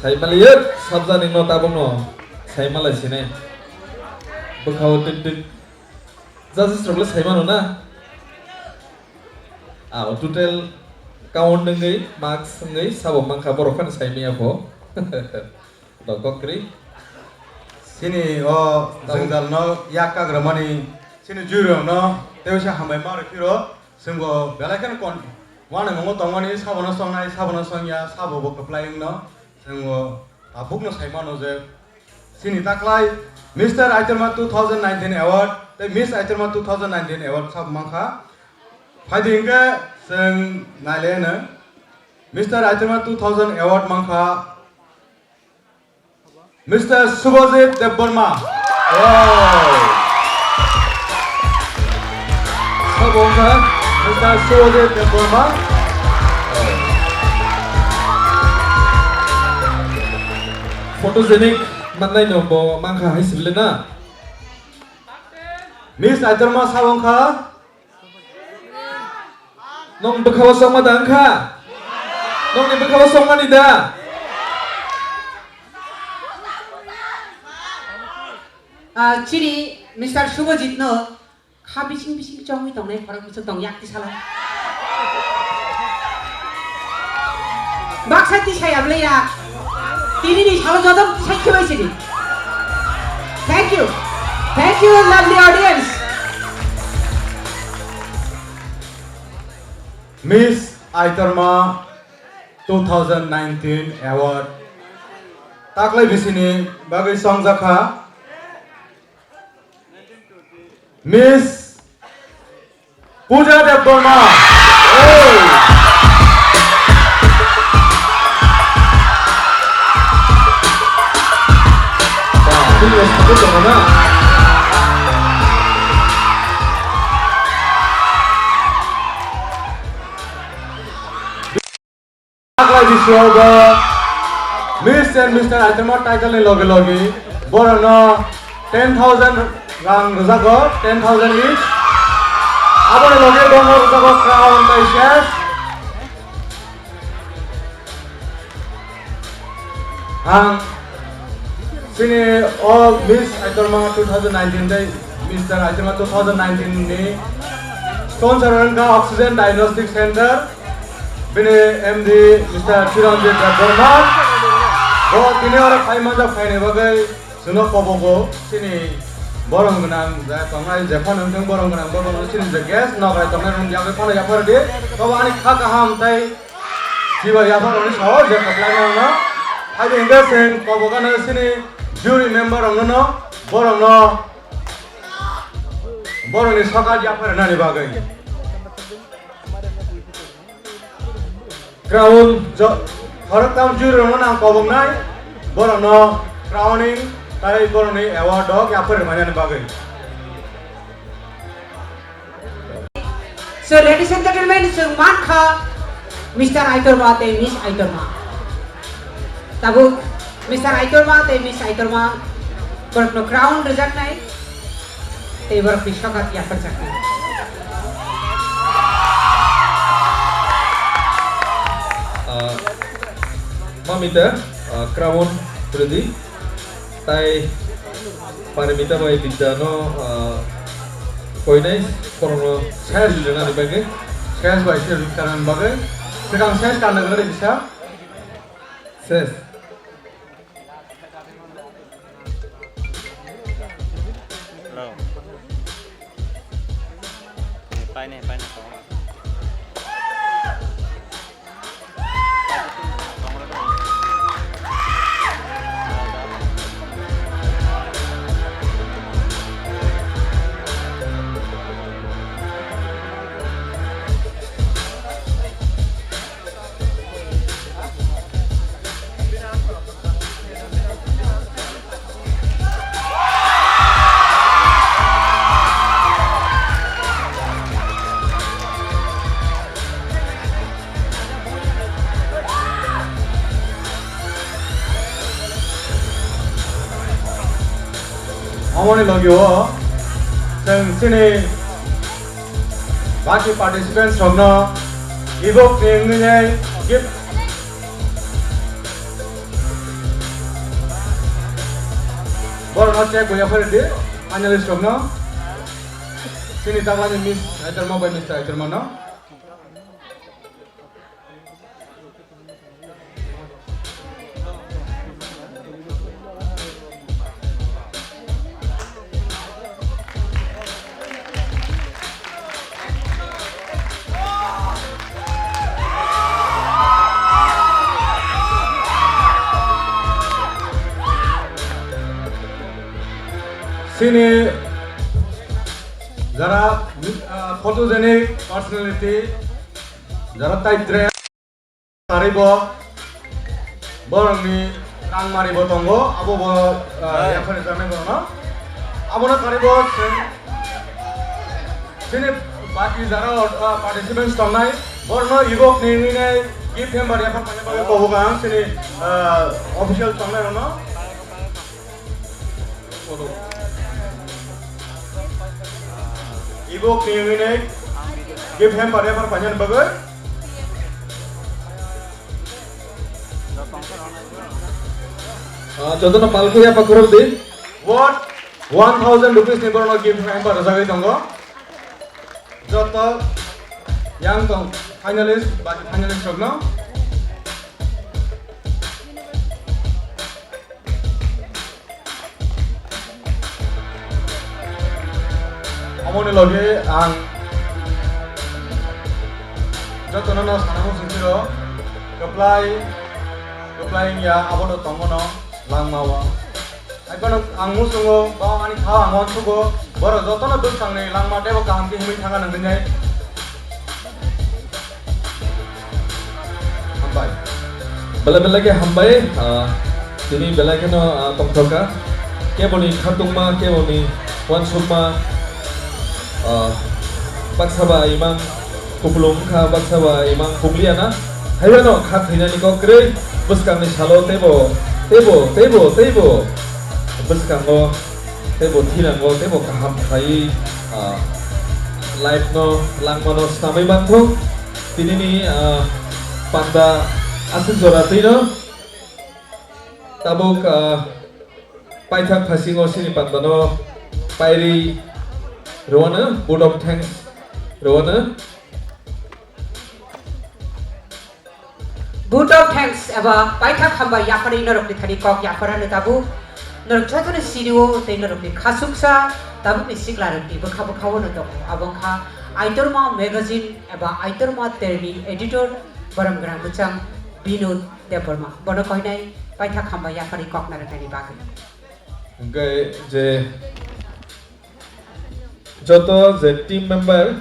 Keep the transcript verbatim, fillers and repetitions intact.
Saimalai yet, sabjani no tabuk no. Saimalai sini. Bwkhao tin tin. Judges rok le saimano na? Ah, total count wngwi, marks wngwi, sabo mankha borok phano saimaya pho. Dokok kri. Sini o jwngjalno yak kagramani sini jurino tei uaisa hambai ma rw phiro. Chwngbo belai kheno kon-, uanamungo tongmani, sabono songnai, sabono songya, sabo bo kwplai wngno. Chwngbo tabukno sai mano je chini taklai Mister Aiterma two thousand nineteen Award tei Miss Aiterma two thousand nineteen Award sabo mankha. Phaidi hwnkhe chwng nailai no Mister Aiterma two thousand Award mankha. Mister Subhajit Debbarma. Wow. Sabo wngkha Mister Subhajit Debbarma. Photogenic mannai no bo mankha hai sibile na. Miss Aiterma sabo wngkha. Nong bwkhao songma da wngkha? Nongni bwkhao songmani da? Ah, chini Mister Subhajit no kha bising bising chongwi tongnai khorok bwswk tong yak tisala. Baksa tisai ablai ya. Tini ni salo joto tisai khibai sini. Thank you. Thank you, lovely audience. Miss Aiterma two thousand nineteen Award taklai bisini bagwi songjakha. Miss Pooja Debbarma. Taklai bisingo bo Miss and Mister Aiterma title ni loge loge borokno ten thousand rang rwjago, ten thousand each. Aboni loge bongo rwjago crown tei sash. Ang chini o Miss Aiterma two thousand nineteen tei Mister Aiterma two thousand nineteen ni sponsor wngkha Oxygen Diagnostic Center, bini M D Mister Chiranjit Debbarma. Bo tini oro phai manjak phaini bagwi chwngno kobogo chini borom gwnang je tongnai jephano wngthang borom gwnang bo bono chini je guest nokrai tongnai rwng yagwi phano yaphar di. Tobo ani kha kaham tei Chiba yapharokni sao je kwplaino wngno. Haide hwnkhe chwng kobokano chini jury member rokno, borokno, borokni sokat yapharnani bagwi. Crown jo-, khoroktham jury rokno nang koboknai, borokno crowning tei borokni award rok yapharwi mainani bagwi. So, ladies and gentlemen, chwng mankha Mister Aitorma tei Miss Aitorma. Tabuk Mister Aitorma tei Miss Aitorma borokno crown rwjaknai tei borokni sokat yapharjaknai. Ah, Mamita, ah, crown rwdi. Tai Parimita bai Bidya no, ah, koinai, borokno ses rwna ni bagwi. Ses bai se rwna bagwi. Swkang ses kanna gwnang kisa. Ses. Hello. Paine, paine. Omoni logi o chwng chini baki participants rokno ebook ni wngwi gift Borokno check bo yaphar di, finalist rokno. Chini taklani Miss Aiterma bai Mister Aiterma no. Chini jara, ah, photogenic personality, jara tai dress karibo, borokni rangmaribo tongo, abo bo, ah, yaphani janai borokno. Abono karibo chwng chini baki jara, ah, participants tongnai, borokno ibok ni wngwi nai gift hamper yaphar paina bagwi kobogo ang chini, ah, official tongnai rokno. Ibok ni wngwi nai gift hamper yaphar painani bagwi. Ah, jotono palkhe yapha khurok di. What? One thousand rupees ni borokno gift hamper rwjagwi tongo. Joto yang tong finalist, baki finalist rokno. Omoni logi ang jotono no sana muchung phiro kwplai kwplai wngya abono tongo no langma o. Hai phano ang muchungo ba ani kha ang uansugo borok jotono bwskangni langma teibo kaham khe himwi thangna nangwi nai. Hambai. Belai belai khe hambai, ah, tini belai kheno, ah, tongthokha. Keboni khatungma, keboni uansukma, ah, baksa ba imang kupulung wngkha, baksa ba imang kubliya na. Haiphano kha thwinani kok kwrwi bwskangni salo teibo, teibo, teibo, teibo bwskango teibo thinango, teibo kaham khlaiwi, ah, life no langmano snamwi manthok. Tinini, ah, panda aswk jora twino tabuk, ah, paithak phasingo chini pandano pairi rwano, vote of thanks rwano. Vote of thanks eba paithak hambai yapharwi norokni thani kok yapharano tabuk. Norok jotono sinio tei norokni khasuksa tabukni siklarokni bwkha bwkhao no tongo. Abo wngkha Aitorma magazine eba Aitorma terni editor boromgwrang bwchang Binod Debbarma. Bono koinai paithak hambai yapharwi kok narwknani bagwi. Hwnkhe je joto je team member